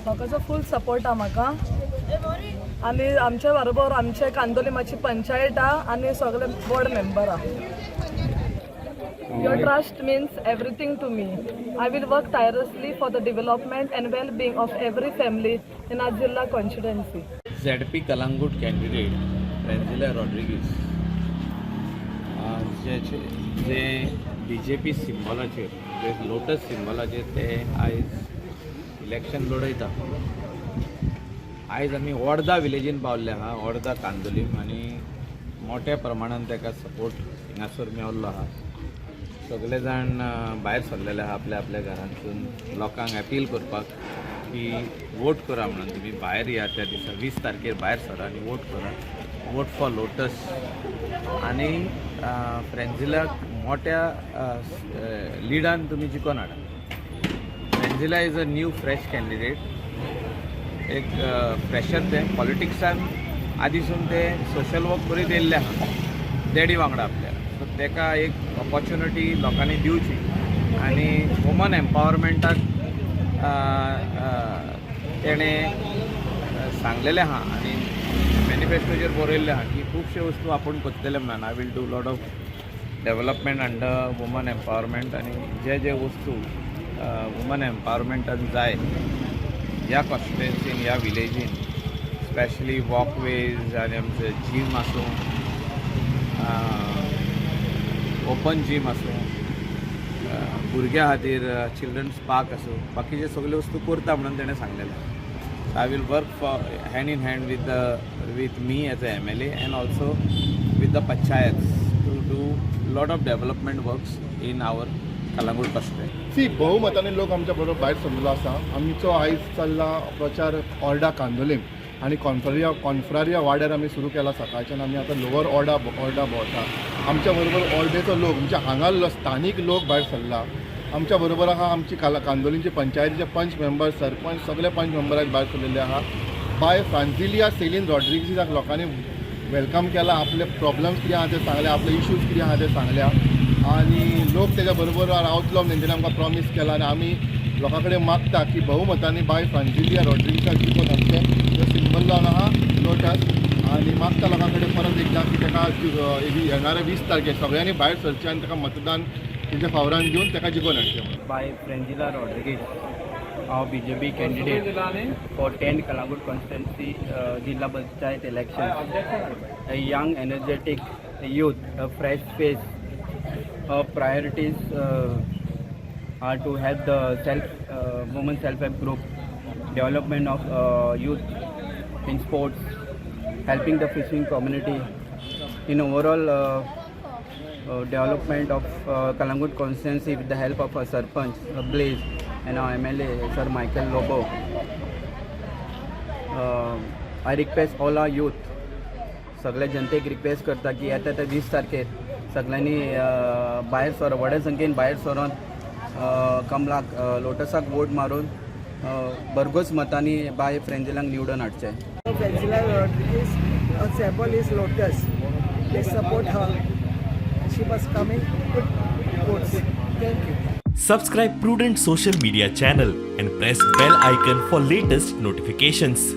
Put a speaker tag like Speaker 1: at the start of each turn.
Speaker 1: लोकांचो फूल सपोर्ट आहा म्हाका आनी आमच्या बरोबर आमचे कांदोलिमाची पंचायत आहा आनी सगळे बोर्ड मेंबर आहा. Your trust means everything to me. I will work tirelessly for the development and well-being of every family in our Zilla constituency.
Speaker 2: ZP Calangute candidate Franzila Rodrigues J J B J P सिंबॉलाचेर, J lotus सिंबॉलाचेर ते आयज election लडयता. आयज आमी ओर्दा विलेजीन पावल्ले आहा, ओर्दा कांदोलीम, आनी मोठ्या प्रमाणान ताका सपोर्ट हिंगासर मेवल्लो आहा. सगळे जाण भायर सरलेले आहा आपल्या आपल्या घरांतसून लोकांक अपील करपाक की वोट करा म्हणून. तुमी भायर या, त्या दिसा 20 तारखेर भायर सरा आनी वोट करा. वोट फॉर लोटस आनी फ्रेंझिलाक मोठ्या लिडान तुमी जिखोन हाडा. Frenzila is a new fresh candidate, एक फ्रेशर. तें पॉलिटिक्सान आदीसून ते सोशल वर्क करीत येयल्ले आहा डॅडी वांगडा आपल्या. सो ताका एक ऑपॉर्च्युनिटी लोकांनी दिवची आनी वुमन एम्पावरमेंटाक तेणें सांगलेलें आहा आनी मॅनिफेस्टोचेर बरयल्लें आहा की खुबश्यो वस्तू आपूण करतले म्हणून. I will do lot of development under woman empowerment आनी जे जे वस्तू वुमन एम्पावरमेंटान जाय ह्या कॉन्स्टिट्युएन्सीन, ह्या विलेजीन, स्पेशली वॉकवेज आनी आमचे जीम आसूं, ओपन जीम आसूं, भुरग्यां खातीर चिल्ड्रन्स पार्क आसूं, बाकीचे सगल्यो वस्तू करता म्हणून तेणें सांगलेलें. I will work for hand in hand with me as a MLA and also with the panchayat to do lot of development works in our Calangute constituency.
Speaker 3: See, बहुमताने लोक आमच्या बरोबर भायर सरलेलो आसा. आमचो आयज चल्ला प्रचार ओर्डा कांदोलीम आनी कॉन्फ्रारिया. कॉन्फ्रारिया वाड्यार आमी सुरू केला सकाळच्यान. आमी आतां लोवर ओर्डा ओर्डा भोंवता. आमच्या बरोबर ओर्डेचो लोक, म्हणजे हांगा स्थानीक लोक भायर सरला. आमच्या बरोबर आहा आमची काला कांदोलींची पंचायतीचे पंच मेंबर, सरपंच, सगळे पंच मेंबर आयज भायर सरलेले आहा. बाय फ्रांजिलिया सेलीन रॉड्रिगीसाक लोकांनी welcome केला. आपले प्रॉब्लम्स कितें आहा ते सांगले, आपले इश्यूज कितें आहा ते सांगल्या आनी लोक तेज्या बरोबर रावतलो म्हणून तेणें आमकां प्रॉमीस केला. आनी आमी लोकां कडेन मागता की बहुमतांनी बाय फ्रांजिलिया रॉड्रिगीसाक जिखोवन हाडचें. जो सिंबल जावन आहा लोटस. आनी मागता लोकां कडेन परत एकदां की ताका येणाऱ्या 20 तारखेर सगळ्यांनी भायर सरचें आनी ताका मतदान तेंच्या फावरान दिवन ताका जिखोवन हाडचें म्हणून.
Speaker 4: By Frenzila Rodrigues, our BJP candidate for 10 Calangute constituency Jilla Panchayat election. A young, energetic youth, a fresh face. Her priorities are to help the self women self-help group, development of youth in sports, helping the fishing community, in overall development of Calangute constituency with the help of our Sarpanch, Blaze, and our MLA, Sir Michael Lobo. I request all our youth, सगळ्या जनतेक request करता की येता त्या 20 तारखेर सगळ्यांनी भायर sir, व्हड्या संख्येन भायर सरोन कमलाक, लोटसाक वोट मारून भरघोस मतांनी बाय फ्रेंजिलाक निवडून हाडचें.
Speaker 5: Frenzila Rodrigues, her symbol is lotus. Please support her. She must come in good votes. Thank you.
Speaker 6: Subscribe Prudent Social Media channel and press bell icon for latest notifications.